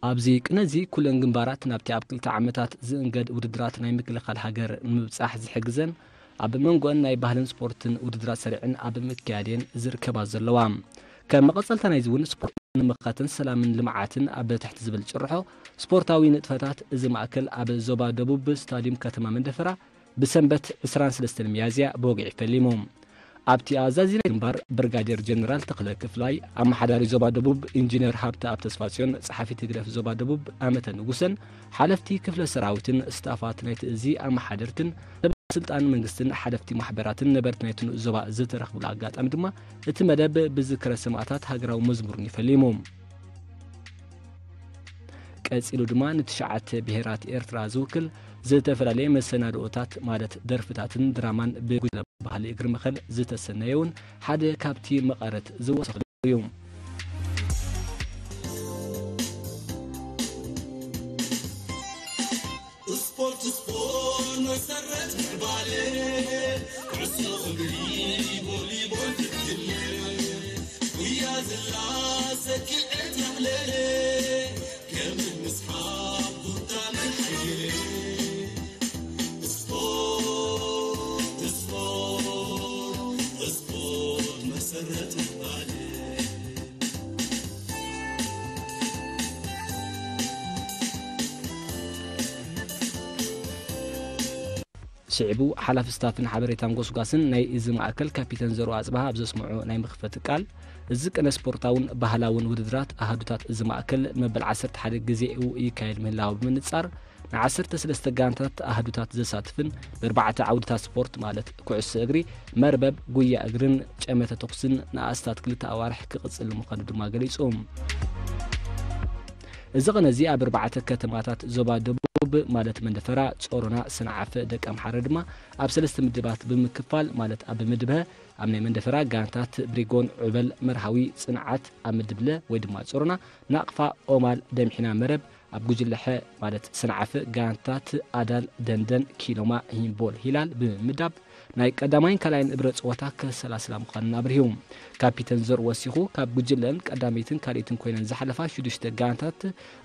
ኣብዚ ቅነ እዚ ኩለን ግንባራት ናብቲ ኣብ ክልተ ዓመታት ዝእንገድ ውድድራት ናይ ምክልኻል ሃገር ንምብጻሕ ዝሕግዘን ኣብ መንጎን ናይ ባህልን ስፖርትን ውድድራት ሰሪዕን ኣብ ምክያድየን ዝርከባ ዘለዋ። ከም መቐጸልታ ናይዚ እውን ስፖርት ንምኽኻትን ሰላምን ልምዓትን ኣብ ትሕቲ ዝብል ጭርሖ ስፖርታዊ ንጥፈታት እዚ ማእከል ኣብ ዞባ ደቡብ ስታዲየም ከተማ መንደፈራ ብሰንበት ዕስራን ሰለስተን ሚያዝያ ብወግዒ ፈሊሙ። ኣብቲ ኣዛዚ ናይ ግንባር ብርጋዴር ጀነራል ተኽለ ክፍላይ፣ ኣመሓዳሪ ዞባ ደቡብ ኢንጂነር ሃብተኣብ ተስፋጽዮን፣ ጸሓፊት ህግደፍ ዞባ ደቡብ ኣመተ ንጉሰን፣ ሓለፍቲ ክፍለ ሰራዊትን ስታፋት ናይቲ እዚ ኣመሓደርትን፣ ሰበ ስልጣን መንግስትን ሓለፍቲ ማሕበራትን ነበርቲ ናይቲ ንኡስ ዞባ ዝተረኽብሉ ኣጋጣሚ ድማ እቲ መደብ ብዝክረ ሰማእታት ሃገራዊ መዝሙርን እዩ ፈሊሙ። ቀጺሉ ድማ ንትሽዓተ ብሄራት ኤርትራ ዝውክል ዝተፈላለየ መሰናድኦታት ማለት ደርፍታትን ድራማን ብጉጅለ ባህሊ እግሪ መኸል ዝተሰነየ እውን ሓደ ካብቲ መቐረት ዝወሰኸሉ እዩ። ስፖርት ስፖርት መሰረት ምዕባለ ኩዕሶ እግሪ ቮሊቦል ትግል ጉያ ዝላ ሰኪዐት ያምለለ ገመድ ምስሓብ ቁጣ መሓየለ ስፖርት ስፖርት ስፖርት መሰረት ምዕባለ ስዒቡ ሓላፊ ስታፍን ሓበሬታን ጎስጓስን ናይ እዚ ማእከል ካፒተን ዘርኡ ኣጽብሃ ኣብ ዘስምዖ ናይ ምኽፈቲ ቃል፣ እዚ ቅነ ስፖርታውን ባህላውን ውድድራት ኣሃዱታት እዚ ማእከል መበል ዓሰርተ ሓደ ግዜኡ ይካየድ ምህላው ብምንጻር፣ ንዓሰርተ ሰለስተ ጋንታት ኣሃዱታት ዘሳትፍን ብኣርባዕተ ዓውድታት ስፖርት ማለት ኩዕሶ እግሪ፣ መርበብ፣ ጉያ እግርን ጨመተ ተኹስን ንኣስታት ክልተ ኣዋርሕ ክቕጽል ምዃኑ ድማ ገሊጹ። እዚ ቕነ እዚ ኣብ ኣርባዕተ ከተማታት ዞባ ደቡብ ማለት መንደፈራ፣ ጾሮና፣ ሰንዓፈ፣ ደቀምሓረ ድማ ኣብ ሰለስተ ምድባት ብምክፋል ማለት ኣብ ምድብ ሀ ኣብ ናይ መንደፈራ ጋንታት ብሪጎን፣ ዑበል፣ መርሃዊ፣ ጽንዓት፣ ኣብ ምድብ ለ ወይ ድማ ጾሮና፣ ናቕፋ፣ ኦማል፣ ደምሒና፣ መረብ፣ ኣብ ጉጅለ ሐ ማለት ሰንዓፈ ጋንታት ኣዳል፣ ደንደን፣ ኪሎማ፣ ሂምቦል፣ ሂላል ብምምዳብ ናይ ቀዳማይን ካልኣይን እብረ ጸወታ ከሰላስላ ምዃነን ኣብሪሁ። ካፒተን ዘር ወሲኹ፣ ካብ ጉጅለን ቀዳመይትን ካልኣይትን ኮይነን ዝሓለፋ ሽዱሽተ ጋንታት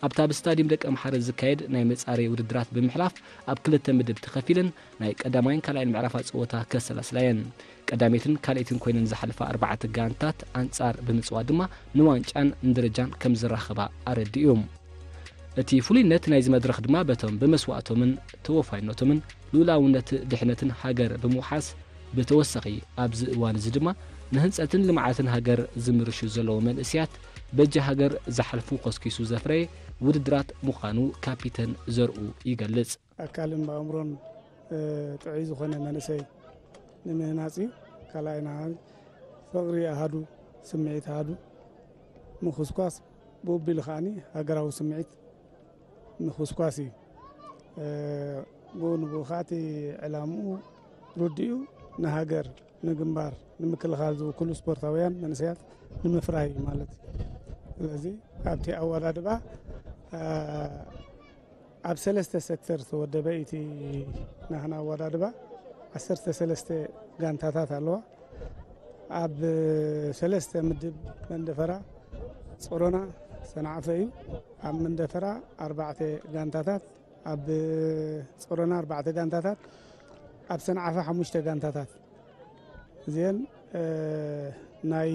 ኣብታ ብስታዲየም ደቀምሓረ ዝካየድ ናይ መጻረዪ ውድድራት ብምሕላፍ ኣብ ክልተ ምድብ ተኸፊለን ናይ ቀዳማይን ካልኣይን ምዕራፋት ጸወታ ከሰላስላ እየን። ቀዳመይትን ካልኣይትን ኮይነን ዝሓለፋ ኣርባዕተ ጋንታት ኣንጻር ብምጽዋት ድማ ንዋንጫን ንደረጃን ከም ዝራኸባ ኣረዲኡ። እቲ ፍሉይነት ናይዚ መድረኽ ድማ በቶም ብመስዋእቶምን ተወፋይነቶምን ልኡላውነት ድሕነትን ሃገር ብምውሓስ፣ ብተወሳኺ ኣብዚ እዋን እዚ ድማ ንህንጸትን ልምዓትን ሃገር ዝምርሹ ዘለዉ መንእስያት በጃ ሃገር ዝሓልፉ ኮስኪሱ ዘፍረየ ውድድራት ምዃኑ ካፒተን ዘርኡ ይገልጽ። ኣካልን ብኣእምሮን ጥዑይ ዝኾነ መንእሰይ ንምህናጽ እዩ። ካልኣይና ፍቕሪ ኣሃዱ፣ ስምዒት ኣሃዱ ምኹስኳስ፣ ብኡ ኣቢሉ ከዓኒ ሃገራዊ ስምዒት ምኹስኳስ እዩ። ብኡ ንብኡ ከኣ እቲ ዕላምኡ ርዱእ እዩ። ንሃገር፣ ንግንባር ንምክልኻል ዝውክሉ ስፖርታውያን መንእሰያት ንምፍራይ ማለት እዩ። ስለዚ ኣብቲ ኣወዳድባ ኣብ ሰለስተ ሴክተር ዝተወደበ እቲ ናህና ኣወዳድባ ዓሰርተ ሰለስተ ጋንታታት ኣለዋ። ኣብ ሰለስተ ምድብ መንደፈራ፣ ጾሮና፣ ሰንዓፈ እዩ። ኣብ መንደፈራ ኣርባዕተ ጋንታታት፣ ኣብ ጾሮና ኣርባዕተ ጋንታታት፣ ኣብ ሰንዓፈ ሓሙሽተ ጋንታታት እዚአን ናይ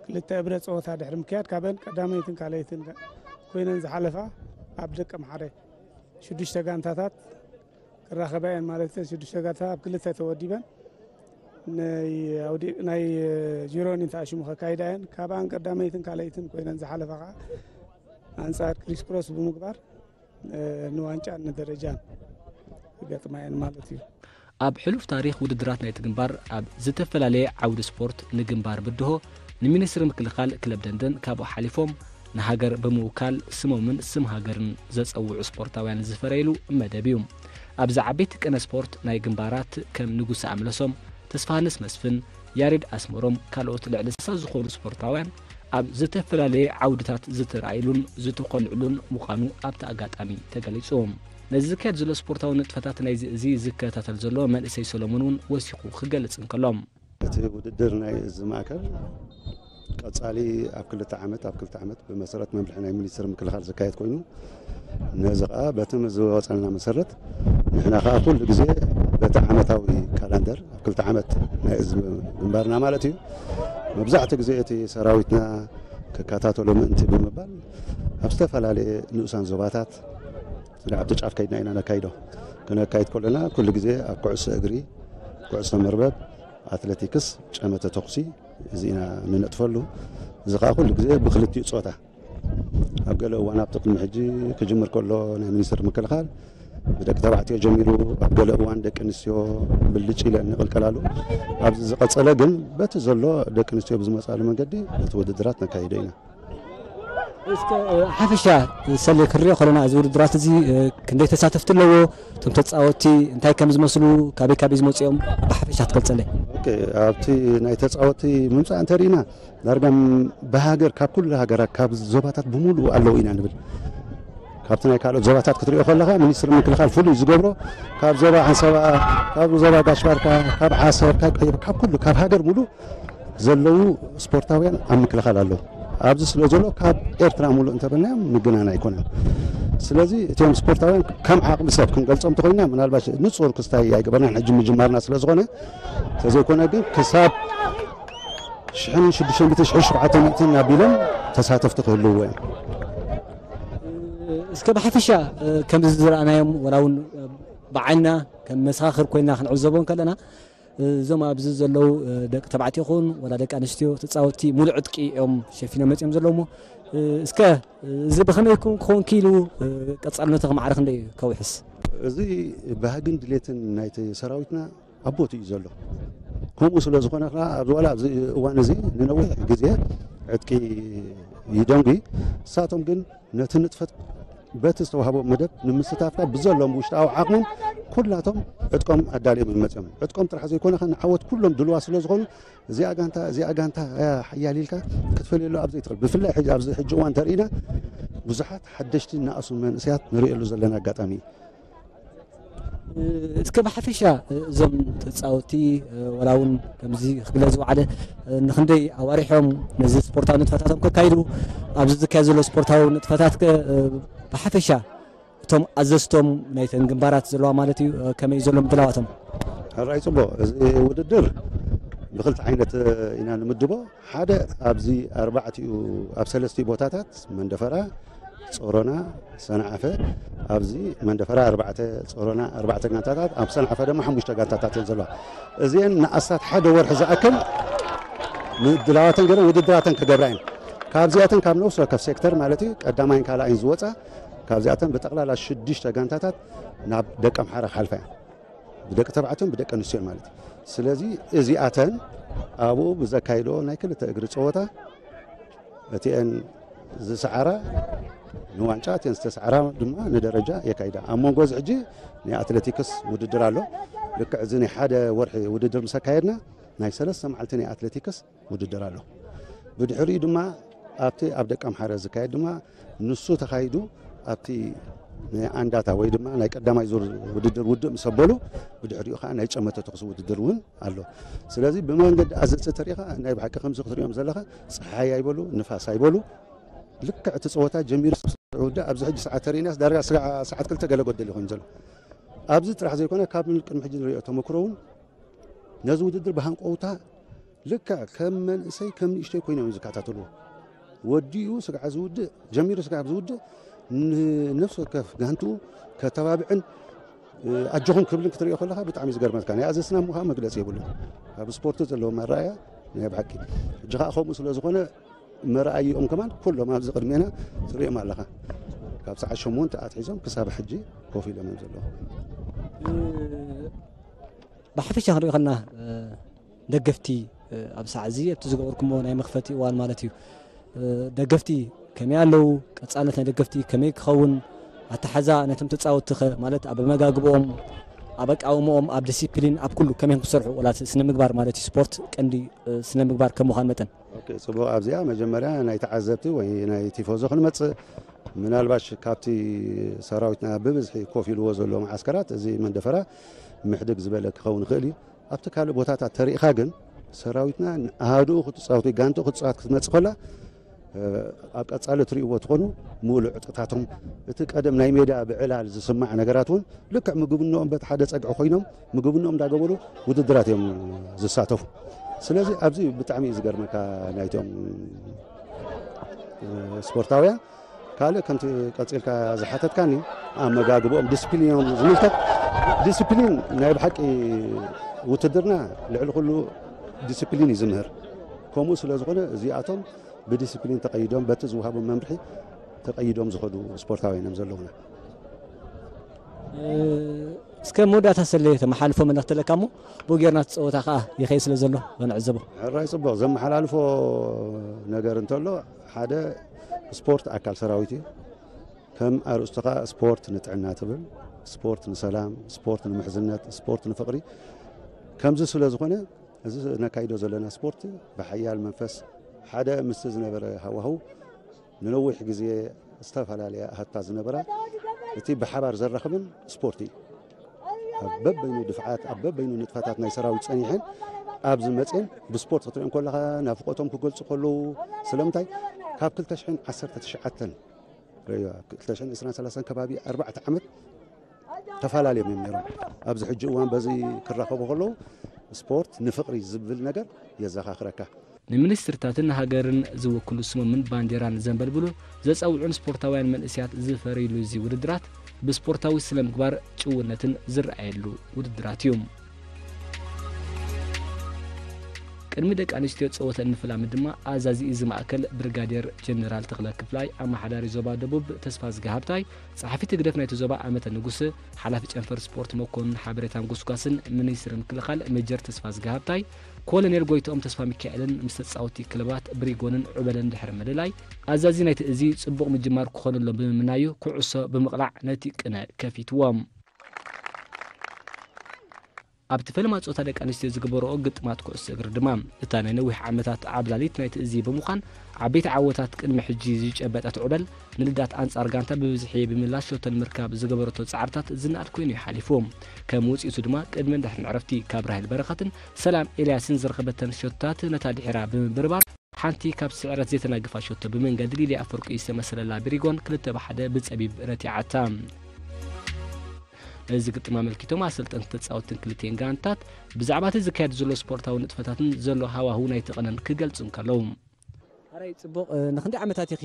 ክልተ እብረ ጸወታ ድሕሪ ምክያድ ካብአን ቀዳመይትን ካልኣይትን ኮይነን ዝሓለፋ ኣብ ደቀምሓረ ሽዱሽተ ጋንታታት ክራኸባ እየን ማለት እተን ሽዱሽተ ጋንታታት ኣብ ክልተ ተወዲበን ናይ ኣውዲ-፣ ናይ ጂሮኒ ተኣሽሙ ከካይዳ እየን። ካብኣን ቀዳመይትን ካልኣይትን ኮይነን ዝሓለፋ ከዓ ኣንጻር ክሪስክሮስ ብምግባር ንዋንጫን ንደረጃን ይገጥማ እየን ማለት እዩ። ኣብ ሕሉፍ ታሪኽ ውድድራት ናይቲ ግንባር ኣብ ዝተፈላለየ ዓውዲ ስፖርት ንግንባር ብድሆ፣ ንሚኒስትሪ ምክልኻል ክለብ ደንደን ካብኡ ሓሊፎም ንሃገር ብምውካል ስሞምን ስም ሃገርን ዘጸውዑ ስፖርታውያን ዝፈረይሉ መደብ እዩ። ኣብዚ ዓበይቲ ቅነ ስፖርት ናይ ግንባራት ከም ንጉሰ ኣምለሶም፣ ተስፋሃንስ መስፍን፣ ያሬድ ኣስመሮም ካልኦት ልዕሊ ስሳ ዝኾኑ ስፖርታውያን ኣብ ዝተፈላለየ ዓውድታት ዝተራእይሉን ዝተኾልዕሉን ምዃኑ ኣብቲ ኣጋጣሚ ተገሊጹ። ነዚ ዝካየድ ዘሎ ስፖርታዊ ንጥፈታት ናይዚ እዚ ዝከታተል ዘሎ መንእሰይ ሰሎሞን እውን ወሲኹ ክገልጽ እንከሎ። እቲ ውድድር ናይ እዚ ማእከል ቀጻሊ ኣብ ክልተ ዓመት ኣብ ክልተ ዓመት ብመሰረት መምርሒ ናይ ሚኒስትር ምክልኻል ዝካየድ ኮይኑ፣ ነዚ ኸኣ በቲ ዝወጸልና መሰረት ንሕና ኸኣ ኩሉ ግዜ በቲ ዓመታዊ ካላንደር ኣብ ክልተ ዓመት ናይ እዚ ግንባርና ማለት እዩ። መብዛሕትኡ ግዜ እቲ ሰራዊትና ክከታተሎ ምእንቲ ብምባል ኣብ ዝተፈላለየ ንኡሳን ዞባታት ኣብቲ ጫፍ ከይድና ኢና ነካይዶ። ክነካይድ ከለና ኩሉ ግዜ ኣብ ኩዕሶ እግሪ፣ ኩዕሶ መርበብ፣ ኣትሌቲክስ፣ ጨመተ ተኹሲ እዚ ኢና ንነጥፈሉ። እዚ ኸኣ ኩሉ ግዜ ብክልቲኡ ጾታ ኣብ ገለ እዋን ኣብቲ ቅድሚ ሕጂ ክጅምር ከሎ ናይ ሚኒስትር ምክልኻል ብደቂ ተባዕትዮ ጀሚሩ ኣብ ገለ እዋን ደቂ ኣንስትዮ ብልጭ ኢለን ይቕልቀላሉ። ኣብዚ ዝቐጸለ ግን በቲ ዘሎ ደቂ ኣንስትዮ ብዝመጻሉ መንገዲ እቲ ውድድራት ነካይዶ ኢና። እስከ ሓፈሻ ሰሌ ክሪኦ ከለና እዚ ውድድራት እዚ ክንደይ ተሳተፍቲ ኣለዎ? እቶም ተፃወትቲ እንታይ ከም ዝመስሉ ካበይ ካበይ ዝመፅኦም ብሓፈሻ ክትገልፀለይ? ኣብቲ ናይ ተፃወትቲ ምምፃእ እንተሪእና ዳርጋ ብሃገር ካብ ኩሉ ሃገራት ካብ ዞባታት ብምሉኡ ኣለዉ ኢና ንብል። ካብቲ ናይ ካልኦት ዞባታት ክትሪኦ ከለካ ሚኒስትሪ ምክልኻል ፍሉይ ዝገብሮ ካብ ዞባ ዓንሰባ፣ ካብ ዞባ ጋሽባርካ፣ ካብ ዓሰብ፣ ካብ ቀይሕ፣ ካብ ኩሉ ካብ ሃገር ሙሉ ዘለዉ ስፖርታውያን ኣብ ምክልኻል ኣለዉ። ኣብዚ ስለ ዘሎ ካብ ኤርትራ ሙሉእ እንተበልናዮም ምግናን ኣይኮነን። ስለዚ እቲኦም ስፖርታውያን ከም ዓቕሚ ሰብ ክንገልጾም እንተኾይና ምናልባሽ ንጹር ክስታይ ኣይገበርናን ሕጂ ምጅማርና ስለ ዝኾነ፣ ተዘይኮነ ግን ክሳብ ሽሕን ሽዱሽተ ሚእትን ሽሕን ሸውዓተ ሚእትን ኣቢሎም ተሳተፍቲ ክህልውዎ እዮም። እስከ ብሓፈሻ ከምዚ ዝረኣናዮም ወላ እውን ብዓይንና ከም መሰኻኽር ኮይና ክንዕዘቦ ከለና እዞም ኣብዚ ዘለዉ ደቂ ተባዕትዮ ይኹን ወላ ደቂ ኣንስትዮ ተፃወትቲ ሙሉእ ዕጥቂ እዮም ሸፊኖም መፂኦም ዘለዉ እሞ እስከ እዚ ብኸመይ ክኸውን ክኢሉ ቀፃልነቱ ከማዕረ ክንደይ ከውሕስ? እዚ ባህግን ድሌትን ናይቲ ሰራዊትና ኣብ ቦትኡ እዩ ዘሎ። ከምኡ ስለ ዝኾነ ከዓ ኣብዚ ዋላ ኣብዚ እዋን እዚ ንነዊሕ ግዜ ዕጥቂ ይደንጉ። ንሳቶም ግን ነቲ ንጥፈት በቲ ዝተዋህቦም መደብ ንምስታፍ ካብ ብዘሎም ውሽጣዊ ዓቕሞም ኩላቶም ዕጥቆም ኣዳልዮም ይመፅኦም። ዕጥቆም ጥራሕ ዘይኮነ ንዓወት ኩሎም ድልዋ ስለ ዝኾኑ እዚኣ ጋንታ እዚኣ ጋንታ እያ ሓያል ኢልካ ክትፈልየሉ ኣብ ዘይትኽእል ብፍላይ ሕጂ ኣብዚ ሕጂ እዋን ተርእና ብዙሓት ሓደሽቲ እናኣሱ መንእሰያት ንርእየሉ ዘለና ኣጋጣሚ እዩ። እስከ ብሓፈሻ እዞም ተፃወቲ ወላ እውን ከምዚ ክግለጽ ዝወዓለ ንክንደይ ኣዋሪሖም ነዚ ስፖርታዊ ንጥፈታቶም ከካይዱ ኣብዚ ዝካየድ ዘሎ ስፖርታዊ ንጥፈታት ከ ብሓፈሻ እቶም ኣዘዝቶም ናይተን ግንባራት ዘለዋ ማለት እዩ ከመይ እዩ ዘሎ ምድላዋቶም? ሕራይ ጽቡቕ። እዚ ውድድር ብክልተ ዓይነት ኢና ንምድቦ። ሓደ ኣብዚ ኣርባዕቲኡ ኣብ ሰለስቲኡ ቦታታት መንደፈራ፣ ጾሮና፣ ሰንዓፈ ኣብዚ መንደፈራ ኣርባዕተ ጾሮና ኣርባዕተ ጋንታታት ኣብ ሰንዓፈ ድማ ሓሙሽተ ጋንታታት እየን ዘለዋ። እዚአን ንኣስታት ሓደ ወርሒ ዝኣክል ምድላዋተን ገይረን ውድድራተን ክገብራ እየን። ካብዚኣተን ካብ ነፍሲ ወከፍ ሴክተር ማለት እዩ ቀዳማይን ካልኣይን ዝወፃ ካብዚኣተን ብጠቕላላ ሽዱሽተ ጋንታታት ናብ ደቂ ኣምሓራ ክሓልፋ እየን። ብደቂ ተባዕትዮን ብደቂ ኣንስትዮን ማለት እዩ። ስለዚ እዚኣተን ኣብኡ ብዘካይድኦ ናይ ክልተ እግሪ ፀወታ እቲአን ዝሰዓራ ንዋንጫ እቲአን ዝተሰዓራ ድማ ንደረጃ የካይዳ። ኣብ መንጎ እዚ ሕጂ ናይ ኣትሌቲክስ ውድድር ኣሎ። ልክዕ እዚ ናይ ሓደ ወርሒ ውድድር ምስ ኣካየድና ናይ ሰለስተ መዓልቲ ናይ ኣትሌቲክስ ውድድር ኣሎ። ብድሕሪኡ ድማ ኣብቲ ኣብ ደቂ ኣምሓረ ዝካየድ ድማ ንሱ ተኻይዱ ኣብቲ ናይ ኣንዳታ ወይ ድማ ናይ ቀዳማይ ዙር ውድድር ውድእ ምስ ኣበሉ ብድሕሪኡ ከዓ ናይ ጨመተ ተኹሲ ውድድር እውን ኣሎ። ስለዚ ብመንገዲ ኣዘዝቲ ተሪኻ ናይ ብሓቂ ከምዚ ክትሪኦም ዘለኻ ፀሓይ ኣይበሉ ንፋስ ኣይበሉ ልክዕ እቲ ፀወታ ጀሚሩ ውድእ ኣብዚ ሕጂ ሰዓት ተሪእናስ ዳርጋ ሰዓት ክልተ ገለ ጎደል ይኾን ዘሎ ኣብዚ ጥራሕ ዘይኮነ ካብ ቅድሚ ሕጂ ንሪኦ ተመክሮ እውን ነዚ ውድድር ብሃንቀውታ ልክዕ ከም መንእሰይ ከም ንእሽተይ ኮይኖም እዮም ዝከታተልዎ። ወዲኡ ስጋዕ ዝውድእ ጀሚሩ ስጋዕ ዝውድእ ንነፍሲ ወከፍ ጋንትኡ ከተባብዕን ኣጆኹም ክብልን ክትሪኦ ከለካ ብጣዕሚ ዝገርመካ ናይ ኣዘዝትና ምዃ መግለፂ የብሉን። ኣብ ስፖርት ዘለዎም ኣረኣያ ናይ ብሓቂ ሕጂ ከዓ ከምኡ ስለ ዝኾነ መርኣይኦም ከማን ኩሎም ኣብዚ ቅድሜና ትሪኦም ኣለኻ። ካብ ሰዓት ሸሞንተ ኣትሒዞም ክሳብ ሕጂ ኮፍ ኢሎም እዮም ዘለዉ። ብሓፈሻ ክንሪኦ ከለና ደገፍቲ ኣብ ሰዓት እዚ ኣብቲ ዝገበርኩሞ ናይ መኽፈቲ እዋን ማለት እዩ ደገፍቲ ከመይ ኣለዉ ቀፃልነት ናይ ደገፍቲ ከመይ ክኸውን ኣተሓዛ ነቶም ተፃወትቲ ኸ ማለት ኣብ ኣመጋግብኦም ኣብ ኣቃውምኦም ኣብ ዲሲፕሊን ኣብ ኩሉ ከመይ ክሰርሑ ወላ ስነ ምግባር ማለት እዩ ስፖርት ቀንዲ ስነ ምግባር ከም ምዃን መጠን ጽቡቕ ኣብዚኣ መጀመርያ ናይ ተዓዘብቲ ወይ ናይ ቲፎዞ ክንመፅእ ምናልባሽ ካብቲ ሰራዊትና ብብዝሒ ኮፍ ኢልዎ ዘሎ መዓስከራት እዚ መንደፈራ ምሕድግ ዝበለ ክኸውን ይኽእል እዩ ኣብቲ ካልእ ቦታታት ተሪእኻ ግን ሰራዊትና ኣሃዱኡ ክትፃወት ወይ ጋንትኡ ክትፃወት ክትመፅእ ከላ ኣብ ቀፃሊ ትሪእዎ ትኾኑ ምሉእ ዕጥቅታቶም እቲ ቀደም ናይ ሜዳ ብዕላል ዝስማዕ ነገራት እውን ልክዕ ምግብኖኦም በቲ ሓደ ፀግዒ ኮይኖም ምግብኖኦም እንዳገበሩ ውድድራት እዮም ዝሳተፉ። ስለዚ ኣብዚ ብጣዕሚ እዩ ዝገርመካ ናይቶም ስፖርታውያን። ካልእ ከምቲ ቀፂልካ ዝሓተትካኒ ኣመጋግብኦም ዲስፕሊኖም ዝምልከት፣ ዲስፕሊን ናይ ብሓቂ ውትድርና ልዕሊ ኩሉ ዲስፕሊን እዩ ዝምህር። ከምኡ ስለ ዝኾነ እዚኣቶም ብዲስፕሊን ተቐይዶም በቲ ዝወሃቦም መምርሒ ተቐይዶም ዝኸዱ ስፖርታውያን እዮም ዘለውና። እስከ መወዳእታ ሰለ ተመሓልፎ መልእኽቲ ኣለካ እሞ ብኡ ጌርና እቲ ፀወታ ከዓ ይኸይድ ስለ ዘሎ ክንዕዘቦ። ሕራይ ፅቡቕ ዘመሓላልፎ ነገር እንተሎ ሓደ ስፖርት ኣካል ሰራዊት እዩ። ከም ኣርእስቱ ከዓ ስፖርት ንጥዕና ትብል፣ ስፖርት ንሰላም፣ ስፖርት ንምሕዝነት፣ ስፖርት ንፍቕሪ። ከምዚ ስለ ዝኾነ እዚ ነካይዶ ዘለና ስፖርት ብሓያል መንፈስ ሓደ ምስቲ ዝነበረ ሃዋህው ንነዊሕ ግዜ ዝተፈላለያ ኣሃትታት ዝነበራ እቲ ብሓባር ዘራኽብን ስፖርት እዩ። ኣብ በበይኑ ድፍዓት ኣብ በበይኑ ንጥፈታት ናይ ሰራዊት ጸኒሐን ኣብዚ መፅን ብስፖርት ክትሪኦም ከለኻ ናፍቆቶም ክገልፁ ከለዉ ስለምንታይ ካብ ክልተ ሽሕን ዓሰርተ ትሽዓተን ርእዮ ኣብ ክልተ ሽሕን ዕስራን ሰላሳን ከባቢ ኣርባዕተ ዓመት ተፈላለዮም እዮም ነይሮም። ኣብዚ ሕጂ እዋን በዚ ክራኸቡ ከለዉ ስፖርት ንፍቕሪ ዝብል ነገር የዘኻኽረካ። ንሚኒስትርታትን ንሃገርን ዝውክሉ ስሞምን ባንዴራን ዘንበልብሉ ዘጸውዑን ስፖርታውያን መንእሰያት ዝፈርይሉ እዚ ውድድራት ብስፖርታዊ ስነ ምግባር ጭውነትን ዝረኣየሉ ውድድራት እዩ። ቅድሚ ደቂ ኣንስትዮ ጸወተን ምፍላም ድማ ኣዛዚ እዚ ማእከል ብርጋዴር ጀነራል ተኽለ ክፍላይ፣ ኣመሓዳሪ ዞባ ደቡብ ተስፋዝጊ ሃብታይ፣ ጸሓፊት ህግደፍ ናይቲ ዞባ ኣመተ ንጉስ፣ ሓላፊ ጨንፈር ስፖርት መኮንን ሓበሬታን ጎስጓስን ሚኒስትሪ ምክልኻል ሜጀር ተስፋዝጊ ሃብታይ፣ ኮሎኔል ጎይትኦም ተስፋሚካኤልን ምስ ተጻወትቲ ክለባት ብሪጎንን ዑበልን ድሕሪ ምልላይ፣ ኣዛዚ ናይቲ እዚ ጽቡቕ ምጅማር ክኾነሎም ብምምናዩ ኩዕሶ ብምቕላዕ ነቲ ቅነ ከፊትዎ። ኣብቲ ፈለማ ጾታ ደቂ ኣንስትዮ ዝግበርኦ ግጥማት ኩዕሶ እግሪ ድማ፣ እታ ናይ ነዊሕ ዓመታት ዓብላሊት ናይቲ እዚ ብምዃን፣ ዓበይቲ ዓወታት ቅድሚ ሕጂ ዝጨበጠት ዑበል፣ ንልዳት ኣንጻር ጋንታ ብብዝሒ ብምላሽ ሸቶ ንምርካብ ዝገበረቶ ጻዕርታት ዝነኣድ ኮይኑ እዩ ሓሊፉ። ከም ውጽኢቱ ድማ፣ ቅድምን ድሕርን ዕረፍቲ ካብ ራሄል በረኸትን ሰላም ኤልያስን ዝረኸበተን ሸቶታት ነታ ድሒራ ብምብርባር፣ ሓንቲ ካብ ስዕረት ዘይተናግፋ ሸቶ ብመንገዲ ሊልያ ኣፈወርቂ ዝተመሰለላ ብሪጎን ክልተ ብ ሓደ ብጸቢብ ረቲዓታ። ነዚ ግጥም ኣመልኪቶም ኣሰልጠንትን ተጻወትትን ክልቲኤን ጋንታት ብዛዕባ እቲ ዝካየድ ዘሎ ስፖርታዊ ንጥፈታትን ዘሎ ሃዋህው ናይቲ ቅነን ክገልጹ እንከለዉ። ሕራይ ጽቡቕ፣ ንክንደይ ዓመታት ኢኺ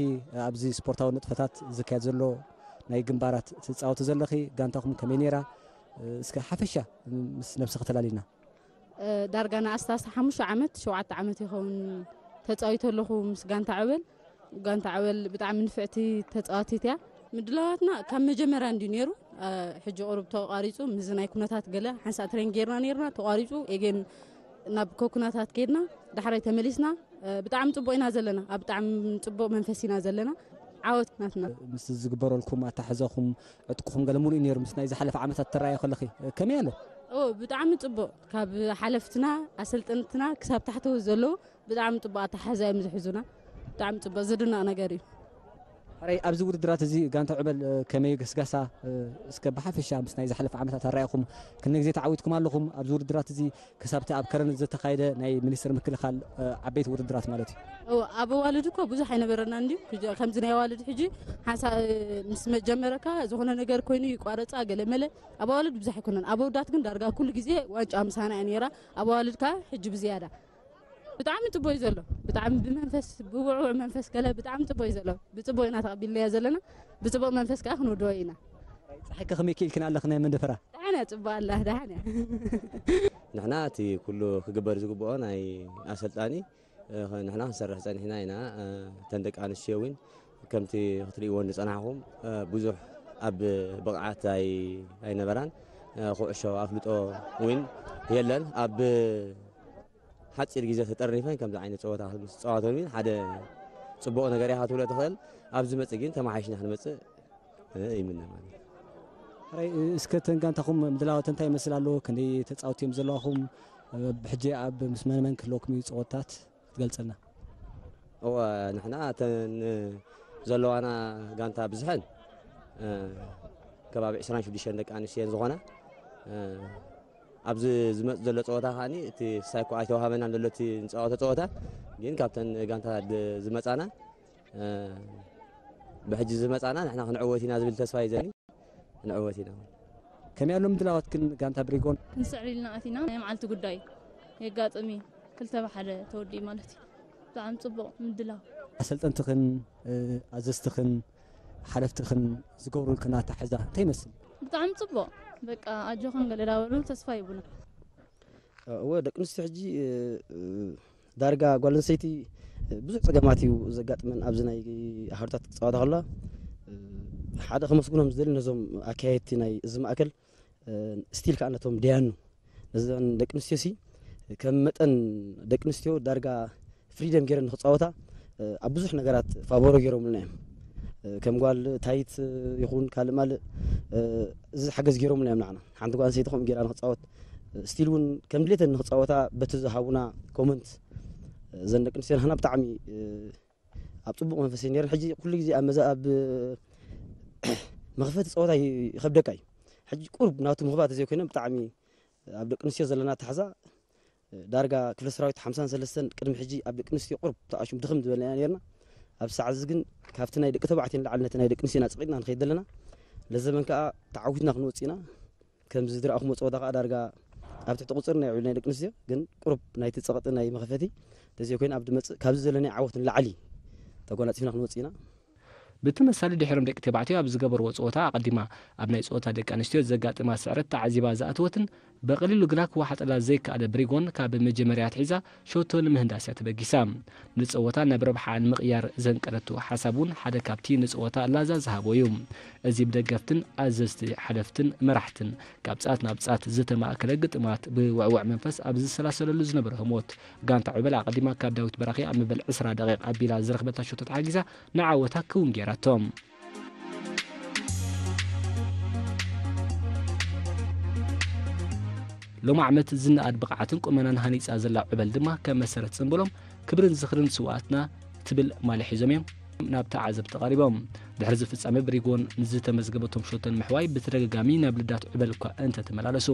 ኣብዚ ስፖርታዊ ንጥፈታት ዝካየድ ዘሎ ናይ ግንባራት ትጻወቲ ዘለኺ? ጋንታኹም ከመይ ነይራ? እስከ ሓፈሻ ምስ ነብስኺ ተላልይና። ዳርጋ ንኣስታስ ሓሙሽተ ዓመት ሸውዓተ ዓመት ይኸውን ተፃዊተ ኣለኹ ምስ ጋንታ ዕበል። ጋንታ ዕበል ብጣዕሚ ንፍዕቲ ተፃዋቲት እያ። ምድላዋትና ካብ መጀመርያ እንዲ ነይሩ፣ ሕጂ ቁሩብ ተቋሪፁ፣ ምስዚ ናይ ኩነታት ገለ ሓንሳእ ትሬን ጌርና ነይርና፣ ተቋሪፁ፣ ኤጌን ናብ ኮኩናታት ኬድና፣ ዳሕራይ ተመሊስና። ብጣዕሚ ፅቡቅ ኢና ዘለና፣ ኣብ ብጣዕሚ ፅቡቅ መንፈስ ኢና ዘለና። ዓወት ናትና። ምስ ዝግበረልኩም ኣታሕዛኹም ዕጥቅኹም ገለ ሙሉእ ነይሩ ምስ ናይ ዝሓለፈ ዓመታት ተረኣየ ከለኺ ከመይ ኣሎ? ኦ ብጣዕሚ ፅቡቅ፣ ካብ ሓለፍትና ኣሰልጠንትና ክሳብ ታሕተዎት ዘለዉ ብጣዕሚ ፅቡቅ ኣታሓዛ እዮም ዝሕዙና። ብጣዕሚ ፅቡቅ ዝድነቅ ነገር እዩ። ሕራይ ኣብዚ ውድድራት እዚ ጋንታ ዕበል ከመይ ገስጋሳ እስከ ብሓፈሻ ምስ ናይ ዝሓለፈ ዓመታት ኣረኣእኹም ክንደይ ግዜ ተዓዊትኩም ኣለኹም ኣብዚ ውድድራት እዚ ክሳብቲ ኣብ ከረን ዝተኻየደ ናይ ሚኒስትሪ ምክልኻል ዓበይቲ ውድድራት ማለት እዩ። ኣብ ኣዋልድ እኮ ብዙሕ ኣይነበረና እንድዩ፣ ከምዚ ናይ ኣዋልድ ሕጂ ሓንሳ ምስ መጀመረካ ዝኾነ ነገር ኮይኑ ይቋረፃ ገለ መለ። ኣብ ኣዋልድ ብዙሕ ኣይኮነን፣ ኣብ ኣወዳት ግን ዳርጋ ኩሉ ግዜ ዋንጫ ምሳና እያ ነይራ። ኣብ ኣዋልድ ከ ሕጂ ብዝያዳ ብጣዕሚ ፅቡቅ እዩ ዘሎ። ብጣዕሚ ብመንፈስ ብውዕውዕ መንፈስ ገለ ብጣዕሚ ፅቡቅ እዩ ዘሎ። ብፅቡቅ ኢና ተቀቢልናዮ ዘለና፣ ብፅቡቅ መንፈስ ከዓ ክንወድኦ ኢና። ፀሓይ ከ ከመይ ክኢልክን ኣለኽን መንደፈራ? ደሓን እያ፣ ፅቡቅ ኣላ፣ ደሓን እያ። ንሕና እቲ ኩሉ ክግበር ዝግብኦ ናይ ኣሰልጣኒ ንሕና ክንሰርሕ ፀኒሕና ኢና። እተን ደቂ ኣንስትዮ እውን ከምቲ ክትርእይወን ዝፀናሕኹም ብዙሕ ኣብ ብቕዓት ኣይነበራን። ኩዕሾ ኣፍልጦ እውን የለን። ኣብ ሓፂር ግዜ ተጠርኒፈን ከምዚ ዓይነት ፀወታ ምስ ዝፃዋተን እውን ሓደ ፅቡቕ ነገር ኢኻ ክትብሎ ትኽእል። ኣብ ዝመፅእ ግን ተመሓይሽና ክንመፅእ ይምነ ማለት እዩ። እስከ ተን ጋንታኹም ምድላዋት እንታይ ይመስል ኣሎ? ክንደይ ተፃወቲ እዮም ዘለዋኹም? ብሕጂ ኣብ ምስ መን መን ክህልወኩም እዩ ፀወታት ክትገልፀልና? እወ ንሕና እተን ዘለዋና ጋንታ ብዝሐን ከባቢ ዕስራን ሽዱሽተን ደቂ ኣንስትዮ እየን ዝኾና። ኣብዚ ዝመጽእ ዘሎ ጸወታ ከኣ እቲ ሳይኮ ኣይተዋሃበናን ዘሎ እቲ ንጻወቶ ጸወታ፣ ግን ካብተን ጋንታ ድ- ዝመጻና፣ እ፣ ብሕጂ ዝመጻና ንሕና ክንዕወት ኢና ዝብል ተስፋ እዩ ዘኒ። ክንዕወት ኢና። ከመይ ኣሎ ምድላዋት ግን ጋንታ ብሪጎን? ክንስዕር ኢልና ኣቲና፣ ናይ መዓልቲ ጉዳይ የጋጥም እዩ። ክልተ ብሓደ ተወዲኡ ማለት እዩ። ብጣዕሚ ጽቡቕ ምድላው። ኣሰልጠንትኽን፣ እ፣ ኣዘዝትኽን ሓለፍትኽን ዝገብሩልክን ኣተሓሕዛ እንታይ ይመስል? ብጣዕሚ ጽቡቕ። በቃ ኣጆኽን ገለ ዳበሉ ተስፋ ይቡና። እወ፣ ደቂ ኣንስትዮ ሕጂ፣ እ፣ እ፣ ዳርጋ ጓል ኣንስተይቲ፣ እ፣ ብዙሕ ጸገማት እዩ ዘጋጥመን ኣብዚ ናይ ኣህርታት ክጻወታ ከላ። እ፣ ሓደ ከመስግኖም ዝደሊ ነዞም ኣካየድቲ ናይ እዚ ማእከል፣ እ፣ ስቲል ከኣ ነቶም ደያኑ ነዘን ደቂ ኣንስትዮ ሲ ከም መጠን ደቂ ኣንስትዮ ዳርጋ ፍሪደም ገይረን ንክጻወታ፣ እ፣ ኣብ ብዙሕ ነገራት ፋቮሮ ገይሮምልና እዮም። እ፣ ከም ጓል ታይት ይኹን ካልእ ማልእ፣ እ፣ እዚ ሓገዝ ገይሮምልና እዮም ንዓና። ሓንቲ ጓል ኣንስተይቲ ከምኡ ገይራ ንክጻወት፣ እ፣ ስቲል እውን ከም ድሌተን ንክጻወታ በቲ ዝሃቡና ኮመንት፣ እ፣ እዘን ደቂ ኣንስትዮ ንሕና ብጣዕሚ፣ እ፣ ኣብ ጽቡቕ መንፈስ እየን ነይረን። ሕጂ ኩሉ ግዜ ኣብ መዛ-፣ ኣብ መኽፈቲ ጸወታ ይ-፣ ይኸብደካ እዩ። ሕጂ ቁሩብ ናቱ ምህባት ተዘይኮይነ ብጣዕሚ ኣብ ደቂ ኣንስትዮ ዘለና ኣተሓዛ ዳርጋ ክፍለ ሰራዊት ሓምሳን ሰለስተን ቅድሚ ሕጂ ኣብ ደቂ ኣንስትዮ ቁሩብ ተኣሽም ድኽም ዝበልና ኢና ነርና። ኣብ ሰዓት እዚ ግን ካብቲ ናይ ደቂ ተባዕትዮ ንላዕሊ ነቲ ናይ ደቂ ኣንስትዮ ኢና ጸቒጥና ንኸይድ ዘለና። ለዘበን ከኣ ተዓዊትና ክንወጽእ ኢና። ከምዚ ዝረኣኹሞ ጸወታ ከኣ ዳርጋ ኣብ ትሕቲ ቁጽሪ ናይ ውዕል ናይ ደቂ ኣንስትዮ ግን ቁሩብ ናይቲ ጸቕጢ ናይ መኸፈቲ ተዘይኮይኑ ኣብ ድመጽእ ካብዚ ዘለናዮ ዓወት ንላዕሊ ተጓናጺፍና ክንወጽእ ኢና። ብተመሳሊ ድሕሮም ደቂ ተባዕትዮ ኣብ ዝገበርዎ ጸወታ ኣቐዲማ ኣብ ናይ ጸወታ ደቂ ኣንስትዮ ዘጋጥማ ስዕረት ተዓዚባ ዝኣተወትን ብቐሊሉ ግና ክወሓጠላ ዘይከኣለ ብሪጎን ካብ መጀመርያ ኣትሒዛ ሸቶ ንምህንዳስ እያ ተበጊሳ። ንጸወታ ናብ ረብሓ ንምቕያር ዘንቀለቶ ሓሳብ እውን ሓደ ካብቲ ንጸወታ ላዛ ዝሃቦ እዩ። እዚ ብደገፍትን ኣዘዝቲ ሓለፍትን መራሕትን ካብ ጻት ናብ ጻት ዝተማእከለ ግጥማት ብውዕውዕ መንፈስ ኣብ ዝሰላሰለሉ ዝነበረ ህሞት፣ ጋንታ ዑበል ኣቐዲማ ካብ ዳዊት በራኺ ኣብ መበል ዕስራ ደቂቕ ኣቢላ ዝረኽበታ ሸቶ ተሓጊዛ ንዓወታ ክውን ገይራቶ። ሎም ዓመት ዝነኣድ ብቕዓትን ቁመናን ሃኒጻ ዘላ ዑበል ድማ ከም መሰረት ጽምብሎም ክብርን ዝኽርን ስውኣትና ትብል ማልያ ሒዞም እዮም ናብ ተዓዘብቲ ቀሪቦም። ድሕሪ እዚ ፍጻመ ብሪጎን ንዝተመዝገበቶም ሸቶ ንምሕዋይ ብተደጋጋሚ ናብ ልዳት ዑበል እኳ እንተተመላለሱ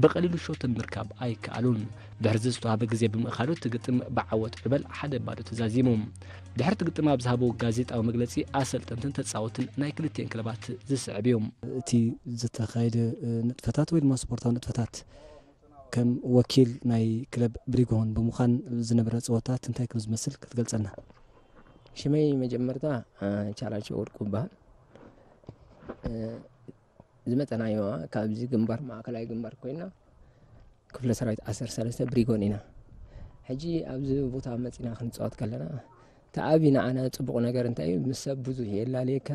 ብቐሊሉ ሸቶ ንምርካብ ኣይከኣሉን። ድሕሪ እዚ ዝተዋህበ ግዜ ብምእኻሉ እቲ ግጥም ብዓወት ዑበል ሓደ ባዶ ተዛዚሙ። ድሕሪ እቲ ግጥም ኣብ ዝሃቦ ጋዜጣዊ መግለጺ ኣሰልጠንትን ተጻወትን ናይ ክልቲኤን ክለባት ዝስዕብ እዩ። እቲ ዝተኻየደ፣ እ፣ ንጥፈታት ወይ ድማ ስፖርታዊ ንጥፈታት ከም ወኪል ናይ ክለብ ብሪጎን ብምዃን ዝነበረ ጸወታት እንታይ ከም ዝመስል ክትገልጸልና? ሽመይ መጀመርታ፣ እ፣ ቻላቸው ወርቁ ይበሃል። እ፣ ዝመጸናዮ ካብዚ ግንባር ማእከላይ ግንባር ኮይና ክፍለ ሰራዊት ዓሰርተ ሰለስተ ብሪጎን ኢና። ሕጂ ኣብዚ ቦታ መጺና ክንጻወት ከለና እቲ ዓቢ ንዓና ጽቡቕ ነገር እንታይ እዩ? ምስ ሰብ ብዙሕ የላልየካ፣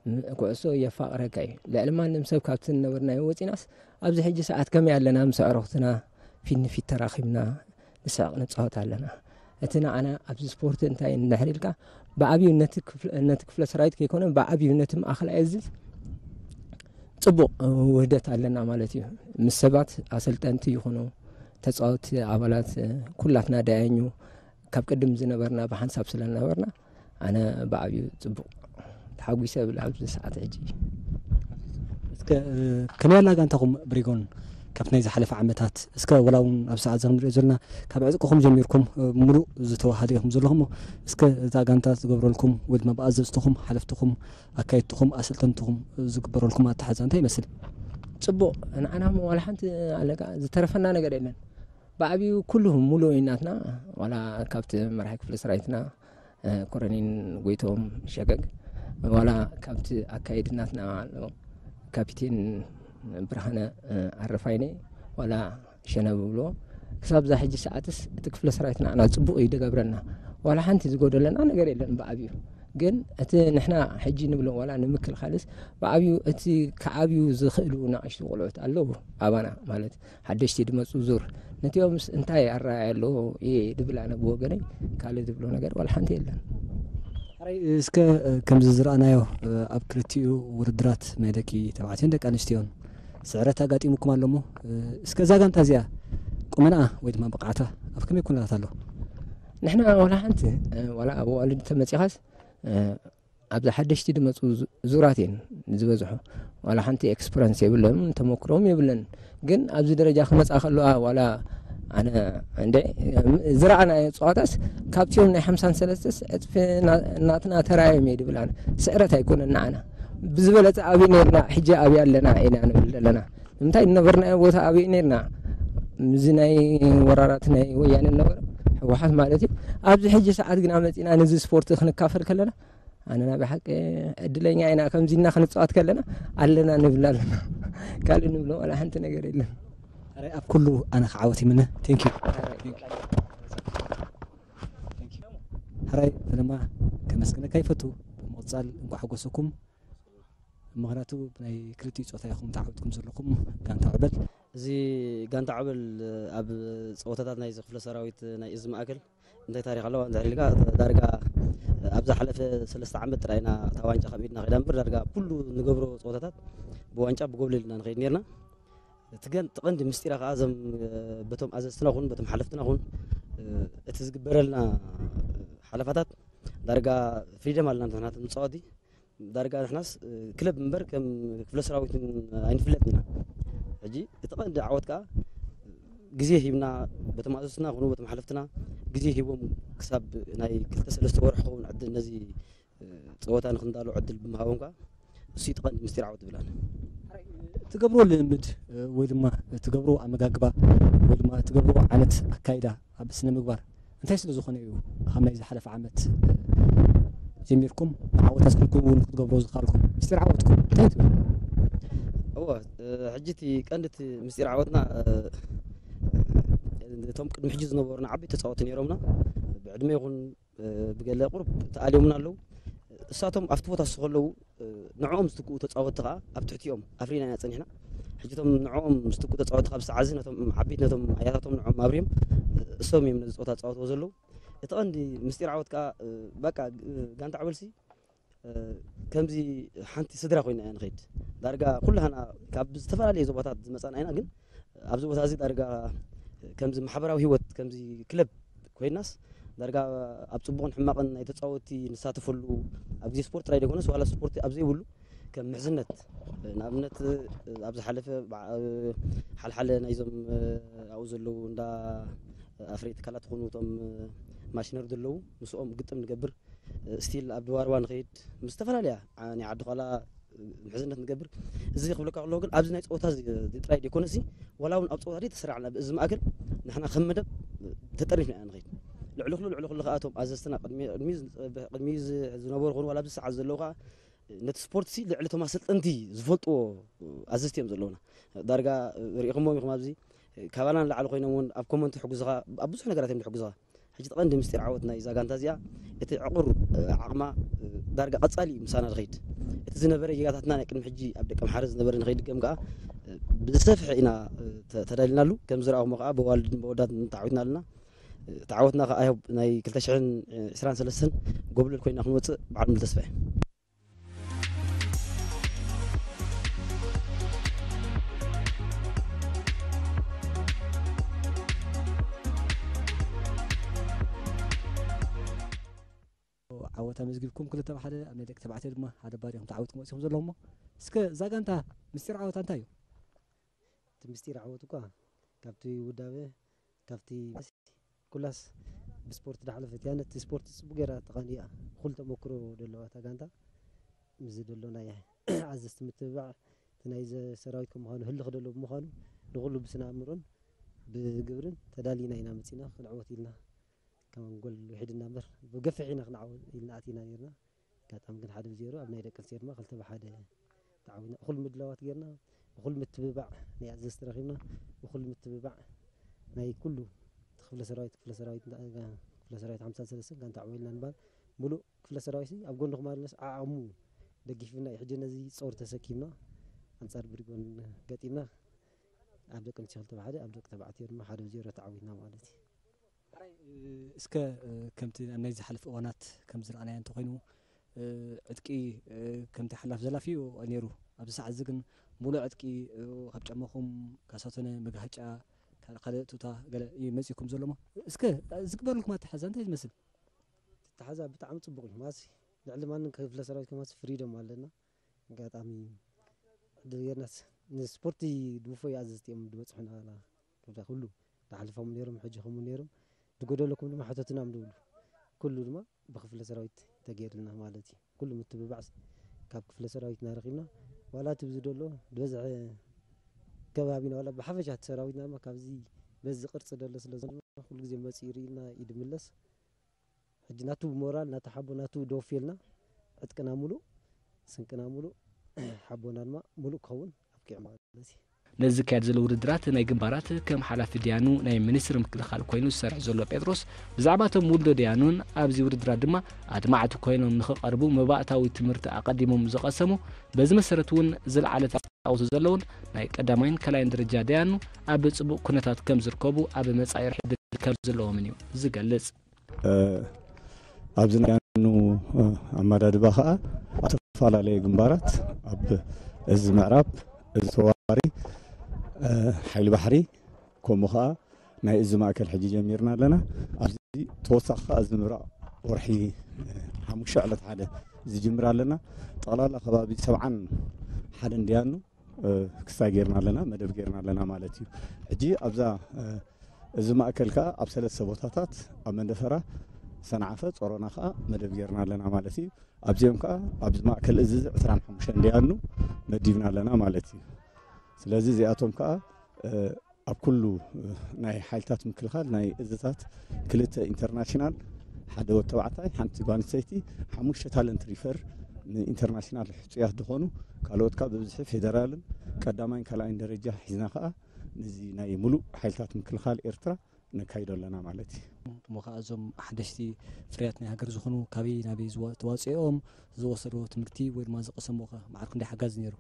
ም-፣ ኩዕሶ የፋቕረካ እዩ። ልዕሊ ማንም ሰብ ካብቲ ዝነበርናዮ ወጺናስ ኣብዚ ሕጂ ሰዓት ከመይ ኣለና ምስ ኣዕሩኽትና ፊት ንፊት ተራኺብና ንስሕቕ ንጻወት ኣለና። እቲ ንዓና ኣብዚ ስፖርት እንታይ እንድሕር ኢልካ ብዓብዩ ነቲ ክፍለ፣ ነቲ ክፍለ ሰራዊት ከይኮነ ብዓብዩ ነቲ ማእኸላይ እዚ ጽቡቕ ውህደት ኣለና ማለት እዩ። ምስ ሰባት ኣሰልጠንቲ ይኹኑ ተጻወቲ ኣባላት ኩላትና ዳያኙ ካብ ቅድም ዝነበርና ብሓንሳብ ስለ ዝነበርና ኣነ ብዓብዩ ጽቡቕ ተሓጒሰ እብል ኣብዚ ሰዓት ሕጂ። እስከ፣ እ፣ ከመይ ኣላ ጋንታኹም ብሪጎን ካብቲ ናይ ዝሓለፈ ዓመታት? እስከ ወላ እውን ኣብ ሰዓት እዚ ክንሪኦ ዘለና ካብ ዕጥቅኹም ጀሚርኩም፣ እ፣ ምሉእ ዝተዋሃደ ኢኹም ዘለኹም እሞ እስከ እታ ጋንታ ዝገብረልኩም ወይ ድማ ብኣዘዝትኹም፣ ሓለፍትኹም፣ ኣካየድትኹም፣ ኣሰልጠንትኹም ዝግበረልኩም ኣተሓዛ እንታይ ይመስል? ጽቡቕ። ንዓና እሞ ዋላ ሓንቲ ኣለካ ዝተረፈና ነገር የለን። ብዓብዩ ኩሉ ምሉእ እዩ ናትና። ዋላ ካብቲ መራሒ ክፍለ ሰራዊትና እ፣ ኮረኔል ጎይቶም ሸገግ፣ ዋላ ካብቲ ኣካየድናትና ኣሎ ካፒቴን ብርሃነ፣ እ፣ ኣረፋይነ፣ ዋላ ሸነብ ብሎ፣ ክሳብ እዛ ሕጂ ሰዓትስ እቲ ክፍለ ሰራዊት ንዓና ጽቡቕ እዩ ዝገብረና። ዋላ ሓንቲ ዝጎደለና ነገር የለን ብዓብዩ። ግን እቲ ንሕና ሕጂ ንብሎ ዋላ ንምክልኻልስ ብዓብዩ እቲ ክዓብዩ ዝኽእሉ ንኣሽቱ ቆልዑት ኣለዉ ኣባና ማለት ሓደሽቲ ድመጹ ዙር ነቲኦምስ እንታይ ኣረኣእያ ኣለዎ እየ ድብል ኣነ ብወገነይ ካልእ ድብሎ ነገር ዋላ ሓንቲ የለን። ሕራይ እስከ ከምዚ ዝረኣናዮ ኣብ ክልቲኡ ውድድራት ናይ ደቂ ተባዕትዮን ደቂ ኣንስትዮን ስዕረት ኣጋጢሙኩም ኣሎ እሞ እስከ እዛ ጋንታ እዚኣ ቁመናኣ ወይ ድማ ብቕዓታ ኣብ ከመይ ኩነታት ኣሎ? ንሕና ዋላ ሓንቲ ዋላ ኣብ ኣዋልድ ተመጺኻስ ኣብዛ ሓደሽቲ ዝመፁ ዙ- ዙራት እየን ዝበዝሑ። ዋላ ሓንቲ ኤክስፐረንስ የብለን፣ ተመክሮም የብለን። ግን ኣብዚ ደረጃ ክመፃ ከለዋ ዋላ ኣነ እንደ ዝረኣናዮ ፀዋታስ ካብቲኦም ናይ ሓምሳን ሰለስተስ ዕፅፊ ናትና ተራዮም እየ ድብል ኣነ። ስዕረት ኣይኮነን ንዓና። ብዝበለፀ ኣብይ ነርና፣ ሕጂ ኣብይ ኣለና ኢና ንብል ዘለና። ንምንታይ ዝነበርናዮ ቦታ ኣብይ ነርና? ምዚ ናይ ወራራት ናይ ወያነ ነበረ፣ ህወሓት ማለት እዩ። ኣብዚ ሕጂ ሰዓት ግና መፂና ነዚ ስፖርት ክንካፈል ከለና ኣነና ብሓቂ ዕድለኛ ኢና፣ ከምዚ ኢልና ክንፅዋት ከለና ኣለና ንብል ኣለና። ካልእ ንብሎ ዋላ ሓንቲ ነገር የለን። ሕራይ ኣብ ኩሉ ኣነ ክዓወት ይምነ። ቴንክ ዩ። ሕራይ ፈለማ ከመስግነካ ይፈቱ። ብምቕፃል እንኳዕ ሓጎሰኩም። ምኽንያቱ ብናይ ክልቲኡ ፆታ ኢኹም ተዓዊትኩም ዘለኹም። ጋንታ ዕበል። እዚ ጋንታ ዕበል ኣብ ፀወታታት ናይ ክፍለ ሰራዊት ናይ እዚ ማእከል እንታይ ታሪክ ኣለዋ እንድሕር ኢልካ፣ ዳርጋ ኣብ ዝሓለፈ ሰለስተ ዓመት ጥራይ ኢና እታ ዋንጫ ካብ ኢድና ከይዳ እምበር፣ ዳርጋ ኩሉ ንገብሮ ፀወታታት ብዋንጫ ብጎብለል ኢና ንኸይድ ነርና። እቲ ገን እቲ ቀንዲ ምስጢራ ከዓ እዞም በቶም ኣዘዝትና ኹን በቶም ሓለፍትና ኹን እቲ ዝግበረልና ሓለፋታት ዳርጋ ፍሪደም ኣለና ንሕና ንፃወቲ። ዳርጋ ንሕናስ ክለብ እምበር ከም ክፍለ ሰራዊት ኣይንፍለጥን ኢና። ሕጂ እቲ ቀንዲ ዓወት ከዓ ግዜ ሂብና በቶም ኣዘዝትና ኹኑ በቶም ሓለፍትና ግዜ ሂቦም ክሳብ ናይ ክልተ ሰለስተ ወርሒ ክኸውን ዕድል ነዚ ፀወታ ንክንዳሎ ዕድል ብምሃቦም ከዓ እሱ እዩ እቲ ቀንዲ ምስጢር ዓወት ዝብል ኣነ። ትገብሮ ልምምድ ወይ ድማ ትገብሮ ኣመጋግባ ወይ ድማ ትገብሮ ዓይነት ኣካይዳ ኣብ ስነ ምግባር እንታይ ስለ ዝኾነ እዩ ካብ ናይ ዝሓለፈ ዓመት ጀሚርኩም ንዓወት ኣስኪምኩም እውን ክትገብሮ ዝኸኣልኩም? ምስጢር ዓወትኩም እንታይ ትብል? እወ፣ ሕጂ እቲ ቀንዲ እቲ ምስጢር ዓወትና እቶም ቅድሚ ሕጂ ዝነበሩና ዓበይቲ ተፃወቲ ነይሮምና። ብዕድመ ይኹን ብገለ ቁሩብ ተኣልዮምና ኣለዉ። እሳቶም ኣብቲ ቦታ እሱ ከለዉ ንዕኦም ዝትክኡ ተፃወትቲ ከዓ ኣብ ትሕቲኦም ኣፍሪና ኢና ፀኒሕና። ሕጂ እቶም ንዕኦም ዝትክኡ ተፃወትቲ ካብ ሰዓዚ ነቶም ዓበይቲ ነቶም ኣያታቶም ንዕኦም ኣብርዮም እሶም እዮም ነዚ ፀወታ ዝፃወትዎ ዘለዉ። እቲ ቀንዲ ምስጢር ዓወት ከዓ በቃ ጋንታ ዕበልሲ ከምዚ ሓንቲ ስድራ ኮይና እያ ንኸይድ። ዳርጋ ኩላህና ካብ ዝተፈላለዩ ዞባታት ዝመፃና ኢና፣ ግን ኣብዚ ቦታ እዚ ዳርጋ ከምዚ ማሕበራዊ ህይወት ከምዚ ክለብ ኮይናስ ዳርጋ ኣብ ፅቡቕን ሕማቕን ናይ ተፃወቲ ንሳተፈሉ፣ ኣብ ግዜ ስፖርት ጥራይ ዘይኮነስ ዋላ ስፖርት ኣብ ዘይብሉ ከም ምሕዝነት ንኣብነት ኣብ ዝሓለፈ ሓልሓለ ናይዞም ኣብኡ ዘለዉ እንዳ ኣፍረይቲ ትካላት ዝኾኑ እቶም ማሽነሪ ዘለዉ ምስኦም ግጥም ንገብር። ስቲል ኣብ ድባርባ ንኸይድ ምስ ዝተፈላለያ ናይ ዓዲ ኳላ ምሕዝነት ንገብር። እዚ ክብለካ ከለኹ ግን ኣብዚ ናይ ፀወታ እዚ ጥራይ ዘይኮነሲ ዋላ እውን ኣብ ፀወታ ዘይተሰራዕና ብእዚ ማእከል ንሕና ከም መደብ ተጠርኒፍና ኢና ንኸይድ። ልዕሊ ኩሉ ልዕሊ ኩሉ ከዓ እቶም ኣዘዝትና ቅድሚ ቅድሚ ዝነበሩ ኾኑ ዋላ ኣብዚ ሰዓት ዘለዉ ከዓ ነቲ ስፖርት ሲ ልዕሊ እቶም ኣሰልጠንቲ ዝፈልጥዎ ኣዘዝቲ እዮም ዘለዉና። ዳርጋ ርኢኹሞም ኢኹም ኣብዚ ካባና ንላዕሊ ኮይኖም እውን ኣብ ኮመንት ይሕግዙኻ፣ ኣብ ብዙሕ ነገራት እዮም ዝሕግዙኻ። ሕጂ እቲ ቀንዲ ምስጢር ዓወት ናይ እዛ ጋንታ እዚኣ እቲ ዕቑር ዓቕማ ዳርጋ ቀፃሊ እዩ ምሳና ዝኸይድ። እቲ ዝነበረ ጌጋታትና ናይ ቅድሚ ሕጂ ኣብ ደቂ ኣምሓረ ዝነበረ ንኸይድገም ከዓ ብዝሰፍሐ ኢና ተዳሊናሉ። ከም ዝረኣኹሞ ከዓ ብዋልድን ብወዳት ተዓዊትና ኣለና። ተዓወትና ከዓ ናይ ክልተ ሽሕን ዕስራን ሰለስተን ጎብለል ኮይና ክንወፅእ በዓል ሙሉ ተስፋ እየ። ዓወት ኣመዝጊብኩም ክልተ ብሓደ ኣብ ናይ ደቂ ተባዕትዮ ድማ ሓደ ባዶ ኢኹም ተዓዊትኩም ወፂኹም ዘለኹም። እስከ እዛ ጋንታ ምስጢር ዓወታ እንታይ እዩ? እቲ ምስጢር ዓወት እኳ ካብቲ ውዳበ ካብቲ ኩላስ ብስፖርት ዳሕለፈት እያ። ነቲ ስፖርት ጽቡቅ ገይራ ተቃኒያ። እኹል ተመክሮ ዘለዋ እታ ጋንታ ምስዚ ዘሎ ናይ ዓዘዝቲ ምትብባዕ እቲ ናይ ሰራዊት ከም ምዃኑ ህልኽ ደሎ ብምዃኑ ንኹሉ ብስነ ኣእምሮን ብግብርን ተዳሊና ኢና መጺና ክንዕወት ኢልና ከም ጎል ውሒድ እና እምበር ብገፊሕ ኢና ክንዓወት ኢልና ኣቲና ነርና። ኣጋጣሚ ግን ሓደ ብዜሮ ኣብ ናይ ደቂ ኣንስትዮ ድማ ክልተ ብሓደ ተዓዊትና። እኹል ምድላዋት ጌርና፣ እኹል ምትብባዕ ናይ ኣዘዝቲ ረኺብና፣ እኹል ምትብባዕ ናይ ኩሉ ክፍለ ሰራዊት፣ ክፍለ ሰራዊት፣ ክፍለ ሰራዊት ሓምሳን ሰለስተን ጋንታ ዕወልና ንባል ሙሉእ ክፍለ ሰራዊት ኣብ ጎንኹም ኣለናስ ዓዓሙ ደጊፍና እዩ። ሕጂ ነዚ ጾር ተሰኪምና ኣንጻር ብሪጎን ገጢምና ኣብ ደቂ ኣንስትዮ ክልተ ብሓደ ኣብ ደቂ ተባዕትዮ ድማ ሓደ ብዜሮ ተዓዊትና ማለት እዩ። ሕራይ፣ እ፣ እስከ፣ እ፣ ከምቲ ኣብ ናይ ዝሓለፈ እዋናት ከም ዝረኣናዮ እንተኾይኑ፣ እ፣ ዕጥቂ፣ እ፣ ከምቲ ሓላፍ ዘላፊ እዩ ነይሩ። ኣብዚ ሰዓት እዚ ግን ሙሉእ ዕጥቂ፣ እ፣ ካብ ጫማኹም፣ ካሳቶነ፣ መጋህጫ፣ ካልእ ካልእ ቱታ ገለ እዩ መጺእኩም ዘሎ እሞ፣ እስከ ዝግበረልኩም ኣተሓዛ እንታይ ዝመስል? ኣተሓዛ ብጣዕሚ ጽቡቕ እዩ። ማሲ ልዕሊ ማንም ክፍለ ሰራዊት ከማስ ፍሪደም ኣለና። ኣጋጣሚ ዕድል ጌርናስ ንስፖርቲ ድውፎ ይኣዘዝቲ እዮም ድበፅሑና። ኩሉ ዝሓለፎም ነይሮም፣ ሕጂ ከምኡ ነይሮም፣ ዝጎደለኩም ድማ ሕተቱና እዮም ዝብሉ። ኩሉ ድማ ብክፍለ ሰራዊት ተገይርልና ማለት እዩ። ኩሉ ምትብባዕ ካብ ክፍለ ሰራዊትና ረኺብና። ዋላ እቲ ብዝደሎ ዝበዝሐ ከባቢና ዋላ ብሓፈሻ እቲ ሰራዊትና ድማ ካብዚ በዚ ቅርፂ ደሎ ስለ ዘሎ ኩሉ ግዜ መፂኡ ይርእልና ይድምለስ። ሕጂ ናቱ ሞራል፣ ናቱ ሓቦ፣ ናቱ ደወፍ ኢልና ዕጥቅና ሙሉእ፣ ስንቅና ሙሉእ፣ ሓቦና ድማ ሙሉእ ክኸውን ኣብቂዑ ማለት እዩ። ነዚ ዝካየድ ዘሎ ውድድራት ናይ ግንባራት ከም ሓላፊ ደያኑ ናይ ሚኒስትሪ ምክልኻል ኮይኑ ዝሰርሕ ዘሎ ጴጥሮስ፣ ብዛዕባ እቶም ውልዶ ደያኑን ኣብዚ ውድድራት ድማ ኣድማዕቲ ኮይኖም ንኽቐርቡ መባእታዊ ትምህርቲ ኣቐዲሞም ዝቐሰሙ፣ በዚ መሰረት እውን ዝለዓለ ተጻውቶ ዘለውን ናይ ቀዳማይን ካልኣይን ደረጃ ደያኑ ኣብ ጽቡቕ ኩነታት ከም ዝርከቡ ኣብ መጻኢ ዕድል ከም ዘለዎምን እዩ ዝገልጽ። ኣብዚ ናይ ደያኑ ኣመዳድባ ኸኣ ኣብ ዝተፈላለየ ግንባራት ኣብ እዚ ምዕራብ፣ እዚ ተዋሪ፣ ሓይሊ ባሕሪ፣ ከምኡ ኸኣ ናይ እዚ ማእከል ሕጂ ጀሚርና ኣለና። ኣብዚ ተወሳኺ ኸኣ እዚ ምብራቕ ወርሒ ሓሙሽተ ዕለት ሓደ ዝጅምር ኣለና። ጠቕላላ ከባቢ ሰብዓን ሓደን ደያኑ ክስታይ ጌርና ኣለና፣ መደብ ጌርና ኣለና ማለት እዩ። ሕጂ ኣብዛ እዚ ማእከል ከኣ ኣብ ሰለስተ ቦታታት ኣብ መንደፈራ፣ ሰንዓፈ፣ ጾሮና ከኣ መደብ ጌርና ኣለና ማለት እዩ። ኣብዚኦም ከኣ ኣብዚ ማእከል እዚ ዕስራን ሓሙሽተን ደያኑ መዲብና ኣለና ማለት እዩ። ስለዚ እዚኣቶም ከኣ ኣብ ኩሉ ናይ ሓይልታት ምክልኻል ናይ እዝታት ክልተ ኢንተርናሽናል፣ ሓደ ወዲ ተባዕታይ ሓንቲ ጓል ኣንስተይቲ፣ ሓሙሽተ ታለንት ሪፈር ንኢንተርናሽናል ሕጹያት ዝኾኑ፣ ካልኦት ከኣ ብብዝሒ ፌደራልን ቀዳማይን ካልኣይን ደረጃ ሒዝና ከኣ ነዚ ናይ ሙሉእ ሓይልታት ምክልኻል ኤርትራ ነካይዶ ኣለና ማለት እዩ። እሞ ከኣ እዞም ሓደሽቲ ፍርያት ናይ ሃገር ዝኾኑ ካበይ ናበይ ዝዋ- ተዋፅኦም ዝወሰድዎ ትምህርቲ ወይ ድማ ዝቐሰምዎ ከ መዓር ክንደይ ሓጋዚ ነይሩ?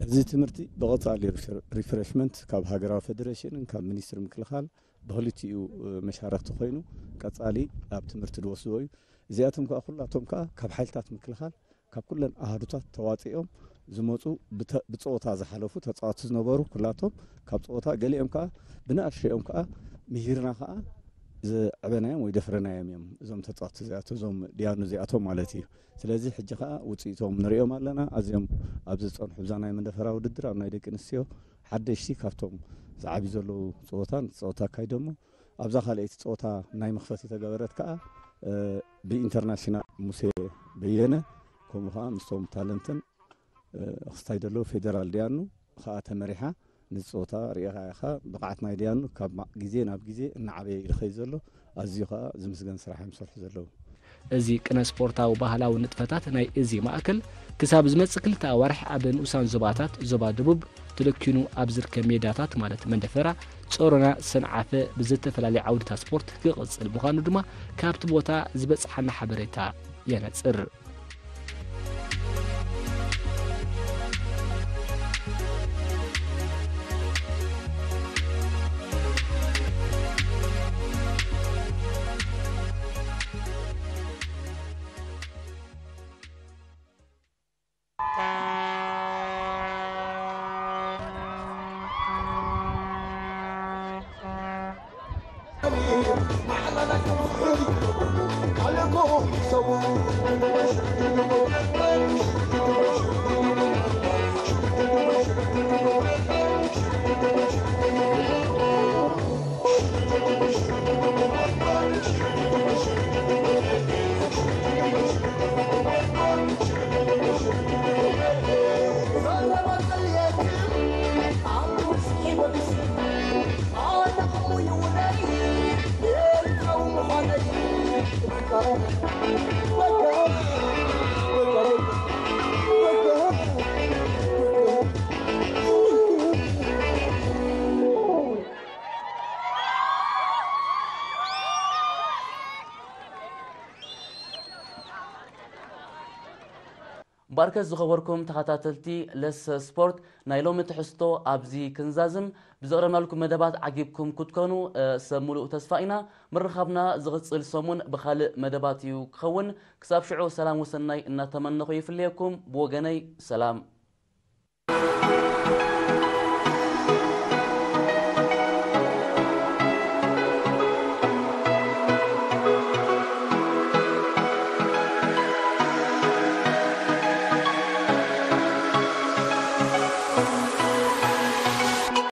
እዚ ትምህርቲ ብቐጻሊ ሪፍረ- ሪፍሬሽመንት ካብ ሃገራዊ ፌደሬሽንን ካብ ሚኒስትሪ ምክልኻል ብክልቲኡ መሻረኽቲ ኮይኑ ቀጻሊ ኣብ ትምህርቲ ዝወስድዎ እዩ። እዚኣቶም ከኣ ኩላቶም ከኣ ካብ ሓይልታት ምክልኻል ካብ ኩለን ኣሃዱታት ተዋፂኦም ዝመፁ ብተ- ብፀወታ ዝሓለፉ ተፃወቲ ዝነበሩ ኩላቶም ካብ ፀወታ ገሊኦም ከኣ ብንኣሽኦም ከኣ ምሂርና ከኣ ዘዕበናዮም ወይ ደፍረናዮም እዮም እዞም ተፃወቲ እዚኣቶም እዞም ደያኑ እዚኣቶም ማለት እዩ። ስለዚ ሕጂ ከኣ ውፅኢቶም ንሪኦም ኣለና። ኣዝዮም ኣብዚ ዝፀንሑ ብዛ ናይ መንደፈራ ውድድር ኣብ ናይ ደቂ ኣንስትዮ ሓደሽቲ ካብቶም ዝዓብዩ ዘለዉ ፀወታ ንፀወታ ኣካይዶሞ ኣብዛ ካልኣይቲ ፀወታ ናይ መኽፈቲ ተገበረት ከኣ ብኢንተርናሽናል ሙሴ በየነ ከምኡ ከኣ ምስቶም ታለንትን ክስታይ ዘለዉ ፌደራል ደያኑ ከኣ ተመሪሓ ንፀወታ ሪኢኻ ኢኻ። ብቕዓት ናይ ደያኑ ካብ ማ- ግዜ ናብ ግዜ እናዓበየ እዩ ዝኸይድ ዘሎ። ኣዝዩ ከኣ ዝምስገን ስራሕ እዮም ዝሰርሑ ዘለዉ። እዚ ቅነ ስፖርታዊ ባህላዊ ንጥፈታት ናይ እዚ ማእከል ክሳብ ዝመጽእ ክልተ ኣዋርሕ ኣብ ንኡሳን ዞባታት ዞባ ደቡብ ተለኪኑ ኣብ ዝርከብ ሜዳታት ማለት መንደፈራ፣ ጾሮና፣ ሰንዓፈ ብዝተፈላለዩ ዓውድታት ስፖርት ክቕጽል ምዃኑ ድማ ካብቲ ቦታ ዝበጽሓና ሓበሬታ የነጽር። እምበኣርከስ ዝኸበርኩም ተኸታተልቲ ለሰ ስፖርት፣ ናይ ሎሚ ትሕዝቶ ኣብዚ ክንዛዝም። ብዘቕረብናልኩም መደባት ዓጊብኩም ክትኮኑ፣ እ፣ ሰብ ሙሉእ ተስፋ ኢና። ምርኻብና ዝቕጽል ሰሙን ብኻልእ መደባት እዩ ክኸውን። ክሳብ ሽዑ ሰላም ወሰናይ እናተመነኹ ይፍለየኩም። ብወገነይ ሰላም።